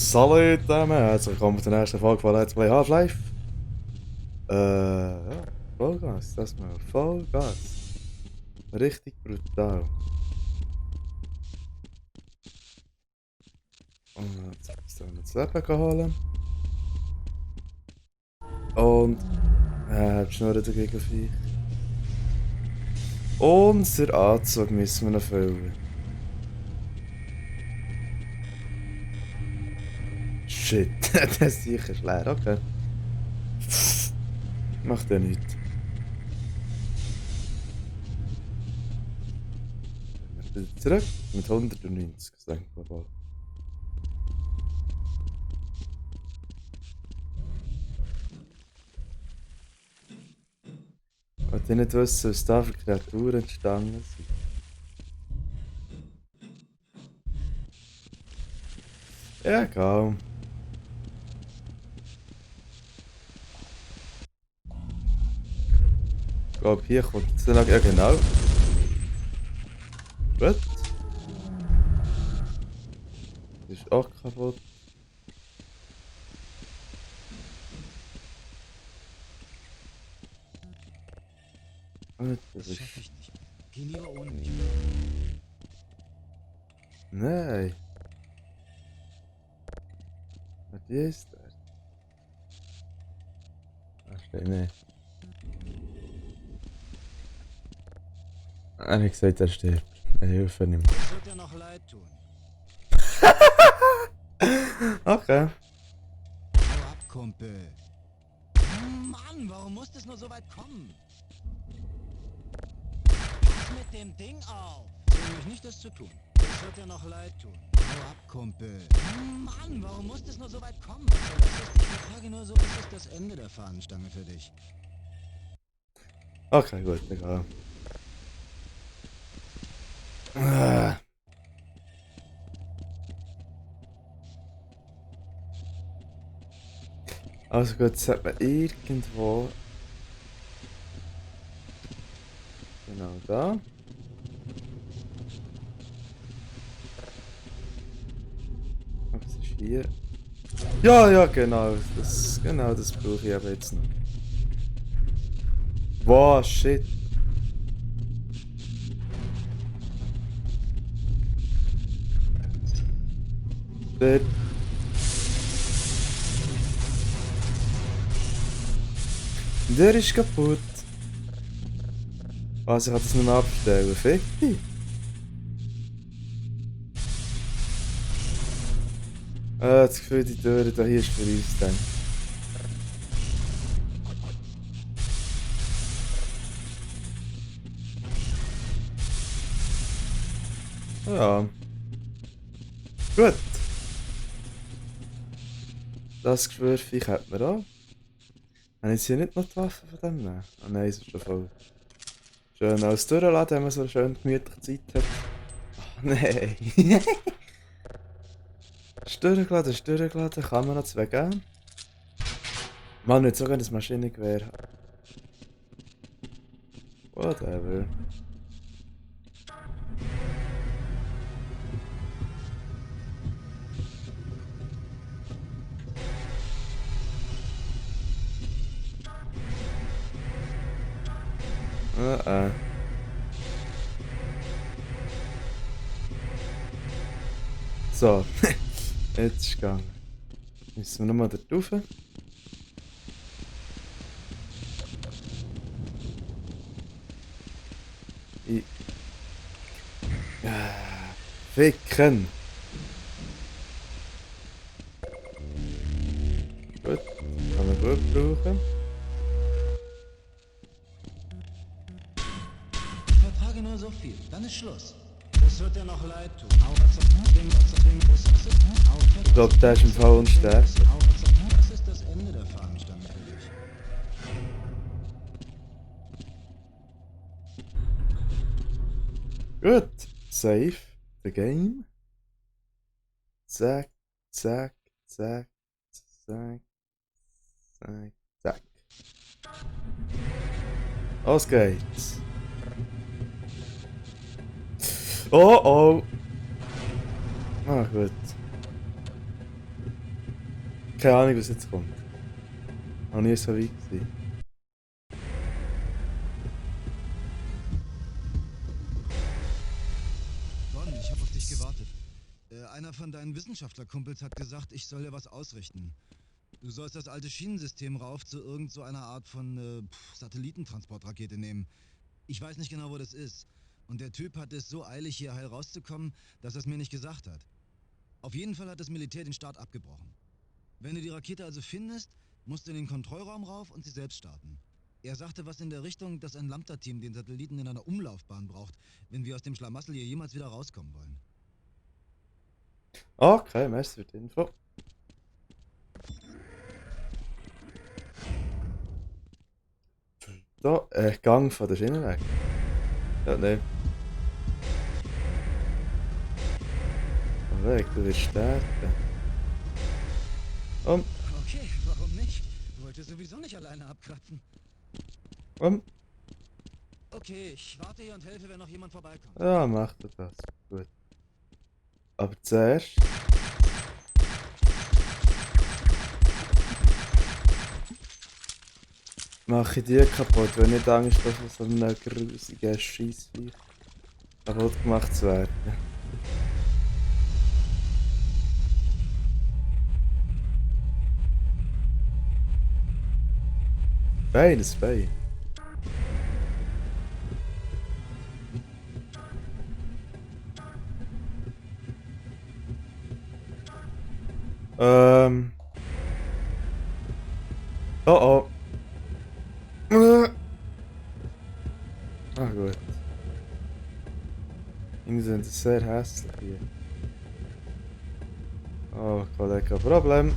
Salut zusammen, herzlich willkommen zur nächsten Folge von Let's Play Half-Life. Ja, Vollgas, das mal, Vollgas. Richtig brutal. Und jetzt sollen wir das Leben holen. Und, die Schnurren dagegen Viech. Und der Anzug müssen wir noch füllen. Shit, das sicher ist leer, okay. Macht ja nichts. Wir wieder zurück mit 190, denke ich mal. Ich wollte nicht wissen, was da für Kreaturen entstanden sind. Ja, egal. Ich glaube, hier kommt es dann. Ja, genau. Gut. Das ist auch kaputt. Gut, das Das ist. schaffe ich nicht. Geh lieber ohne mich. Nein. Was ist das? Ach, steht nicht. Er hat gesagt, er stirbt. Ich helfe ihm. Das wird dir noch leid tun. Okay. Hau ab, Kumpel. Mann, warum muss das nur so weit kommen? Was mit dem Ding auf? Zwing mich nicht, das zu tun. Das wird dir noch leid tun. Hau ab, Kumpel. Mann, warum muss das nur so weit kommen? Was soll das ist? Ich frage nur so, ist es das Ende der Fahnenstange für dich? Okay, gut, egal. Ah. Also gut, jetzt hat man irgendwo. Genau da. Was ist hier? Ja, ja, genau. Das brauche ich aber jetzt noch. Wow, shit. Der. Der ist kaputt. Was, ich kann das nicht mehr abstellen. Fick dich. Das Gefühl, die Tür da hier ist für uns dann. Ja. Gut. Das Geschwürfich hat man auch. Habe ich jetzt hier nicht noch die Waffe von dem nehmen? Ah nein, es ist schon voll. Schön alles durchladen, wenn man so schön gemütlich Zeit hat. Oh, nein. Ist durchgeladen, kann man noch 2 geben? Mann, nicht sogar das Maschinengewehr haben. Whatever. So, jetzt ist es gegangen. Müssen wir nochmal da drauf. I Ficken! Gut, kann man gut brauchen. Ich vertrage nur so viel, dann ist Schluss. Das wird dir noch leid tun. Hau ab, was Ding ist. Ich glaube, der ist im Fall unsterblich. Das ist das Ende der Fahnenstange für dich. Gut, save the game. Zack, zack, zack, zack, zack, zack. Los geht's. Oh oh. Ah, gut. Keine Ahnung, was jetzt kommt. Noch nie so weit gewesen. Ron, ich habe auf dich gewartet. Einer von deinen Wissenschaftlerkumpels hat gesagt, ich soll dir was ausrichten. Du sollst das alte Schienensystem rauf zu irgend so einer Art von Satellitentransportrakete nehmen. Ich weiß nicht genau, wo das ist. Und der Typ hat es so eilig, hier heil rauszukommen, dass er es mir nicht gesagt hat. Auf jeden Fall hat das Militär den Start abgebrochen. Wenn du die Rakete also findest, musst du in den Kontrollraum rauf und sie selbst starten. Er sagte was in der Richtung, dass ein Lambda-Team den Satelliten in einer Umlaufbahn braucht, wenn wir aus dem Schlamassel hier jemals wieder rauskommen wollen. Okay, merci für die Info. Da, Gang von der Schiene weg. Ja, nein. Weg, du wirst sterben. Okay, warum nicht? Wollte sowieso nicht alleine abkratzen. Um. Okay, ich warte hier und helfe, wenn noch jemand vorbeikommt. Ja, mach du das. Gut. Aber zuerst. Mache ich die kaputt, wenn nicht Angst habe, von so einem grusigen Scheissviech kaputt gemacht zu werden. Bein, das Bein. Oh oh. Ah gut. Irgendwie sind sie sehr hässlich hier. Oh, kein Problem.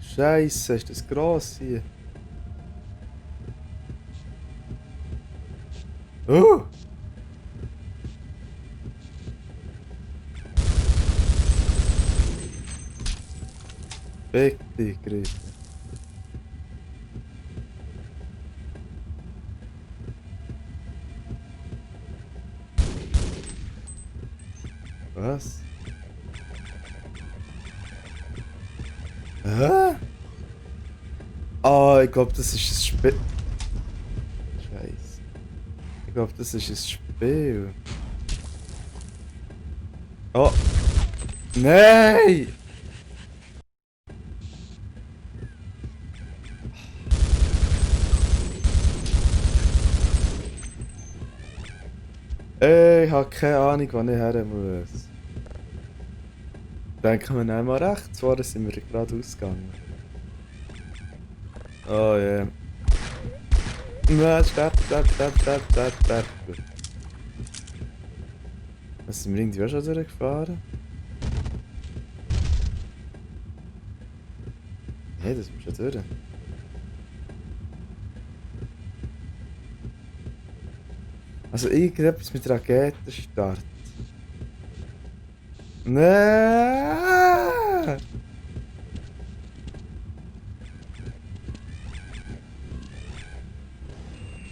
Scheiße, ist das gross hier. Fick dich, Griff. Was? Hä? Ah, ich glaube, das ist ein Spiel. Scheiße. Ich glaube, das ist ein Spiel. Oh. Nein! Ich habe keine Ahnung, wann ich her muss. Denken wir nicht mal rechts, vorher sind wir gerade ausgegangen. Oh ja. Yeah. Sterb. Gut. Was sind wir irgendwie auch schon durchgefahren? Hey, das ist schon durch. Also irgendetwas mit Raketenstart. Nein!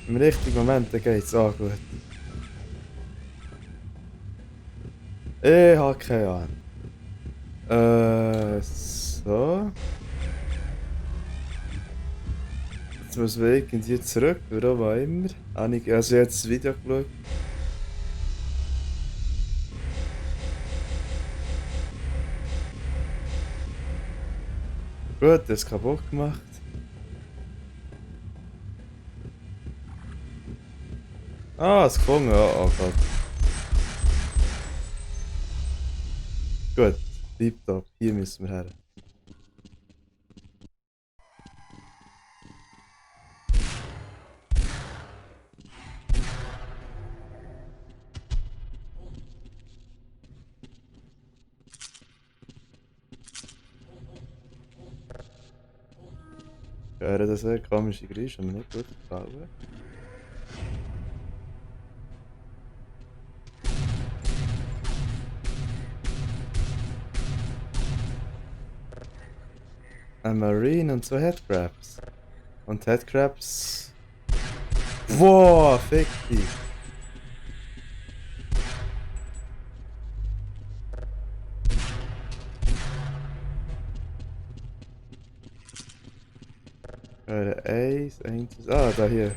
Im richtigen Moment geht's auch gut. Ich habe keine Ahnung. So. Jetzt muss wir irgendwie zurück, warum auch immer. Also jetzt das Video geschaut. Gut, das kaputt gemacht. Ah, es gefunden. Oh Gott. Gut, tipptopp. Hier müssen wir her. Ich höre das sehr komische Geräusche, aber nicht gut gefallen. Ein Marine und zwei Headcrabs. Und Headcrabs. Wow, fick dich. 1. Ah, da hier.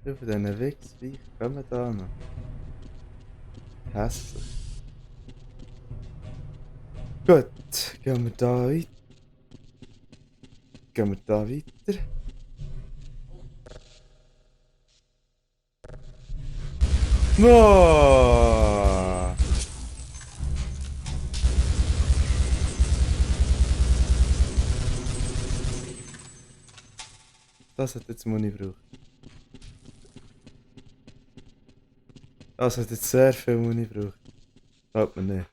Wie von diesen Wichsviecher kommen da noch? Hässlich. Gut, gehen wir da weiter. Gehen wir da weiter. No! Das hat jetzt Muni gebraucht. Das hat jetzt sehr viel Muni gebraucht. Glaubt mir nicht.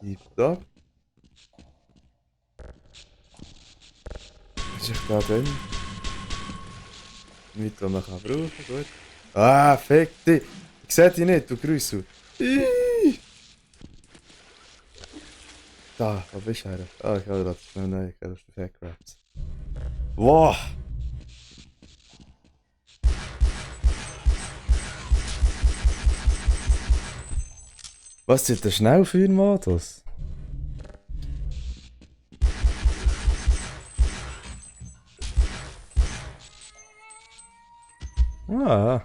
Tipptopp. Was ist da drin? Nichts, was man brauchen kann. Gut. Ah, fick dich! Ich seh dich nicht, du Grüssel. Da, wo bist du her? Ah, ich habe das schnell neu. Ich habe das weggerappt. Wow! Was ist der Schnellfeuermodus? Ah.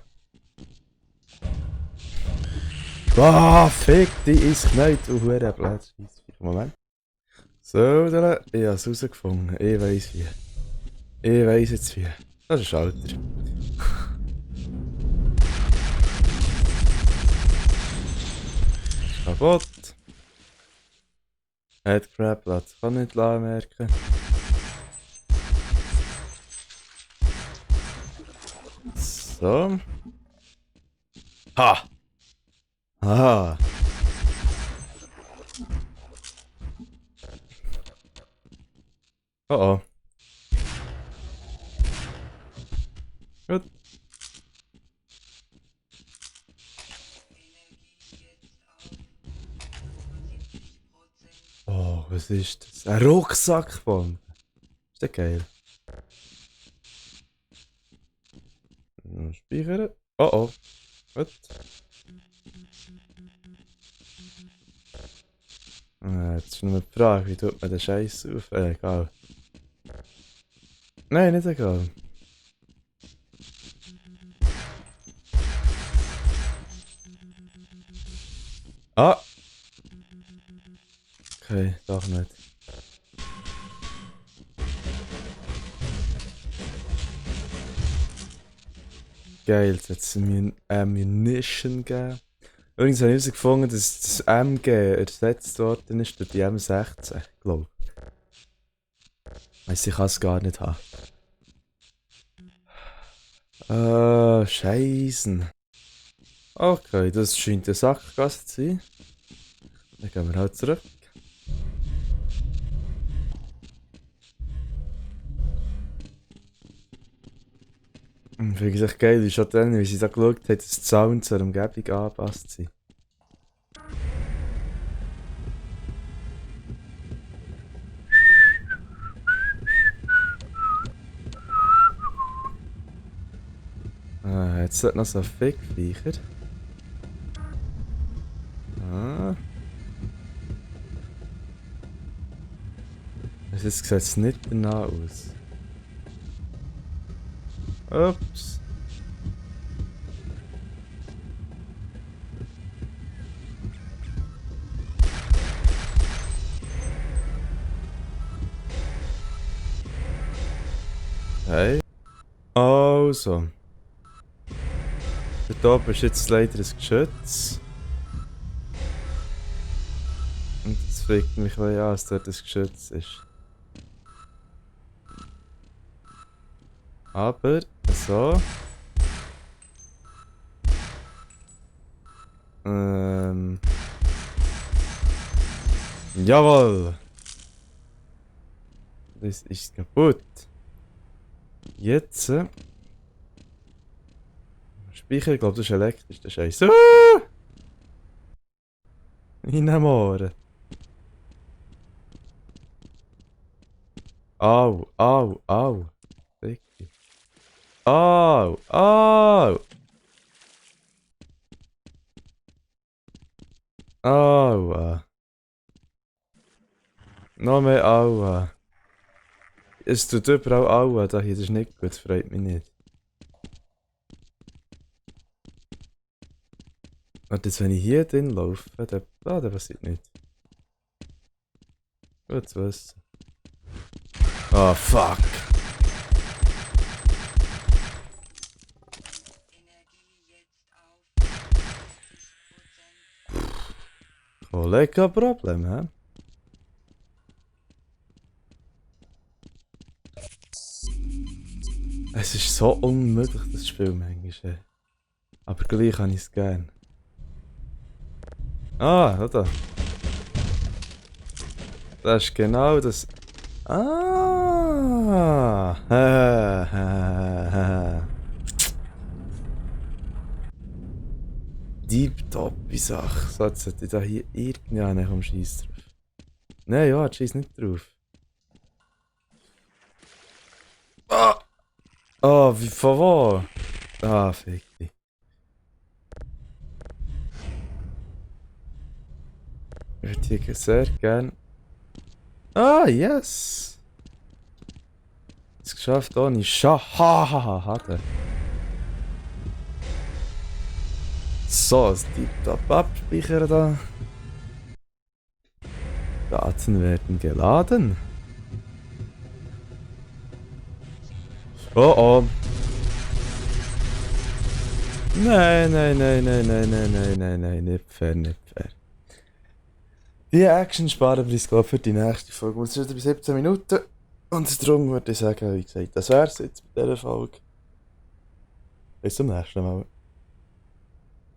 Ah, fick dich ins Knie, du Hurenblatt. Moment. So, dann, ich habe es herausgefunden. Ich weiss wie. Ich weiss jetzt wie. Das ist ein Schalter. Kaputt. Headcrab-Platz kann nicht merken. So. Ha! Ha! Oh oh. Gut. Oh, was ist das? Ein Rucksackbombe. Ist der geil? Speichern. Oh oh. Gut. Jetzt ist nur die Frage, wie tut man den Scheiß auf? Egal. Nein, nicht egal. Ah! Okay, doch nicht. Geil, jetzt hat es mir Ammunition gegeben. Übrigens habe ich herausgefunden, dass das MG ersetzt worden ist durch die M16, glaube ich. Weiss, ich kann es gar nicht haben. Scheißen. Okay, das scheint eine Sackgasse zu sein. Dann gehen wir halt zurück. Finde ich echt geil, wie schon dann, wie sie da geschaut hat, dass die Sound zur Umgebung angepasst sind. Ah, jetzt sollte noch so ein Fickviecher. Ah. Also jetzt sieht es nicht danach aus. Ups. Hey. Also. Dort oben ist jetzt leider ein Geschütz. Und das fliegt mich ein bisschen an, dass dort ein Geschütz ist. Aber, so. Jawohl! Das ist kaputt. Jetzt. Speicher, ich glaube, das ist elektrisch, der Scheiß. Reinmohren. Au, au, au. Dicke. Au, au. Aua. Noch mehr Aua. Es tut überall Aua, da hier, das ist nicht gut, das freut mich nicht. Warte, jetzt wenn ich hier drin laufe, dann passiert nichts. Gut zu wissen. Oh, fuck. Kollege, Problem, hä? Es ist so unmöglich, das Spiel manchmal. Aber gleich habe ich es gern. Ah, da. Das ist genau das. Ah. Deep toppe Sache. So, jetzt sollte ich da hier irgendwie am Scheiß drauf. Nein, ja, scheiß nicht drauf. Ah! Oh, wie, von wo? Ah, fick dich. Ich würde hier sehr gern. Ah, yes! Es geschafft ohne Schade. So, das Deep-Top abspeichern da. Daten werden geladen. Oh oh. Nein, nicht fair, nicht fair. Die Action sparen wir uns, glaube ich, für die nächste Folge. Und es ist wieder bei 17 Minuten. Und darum würde ich sagen, wie gesagt, das wär's jetzt bei dieser Folge. Bis zum nächsten Mal.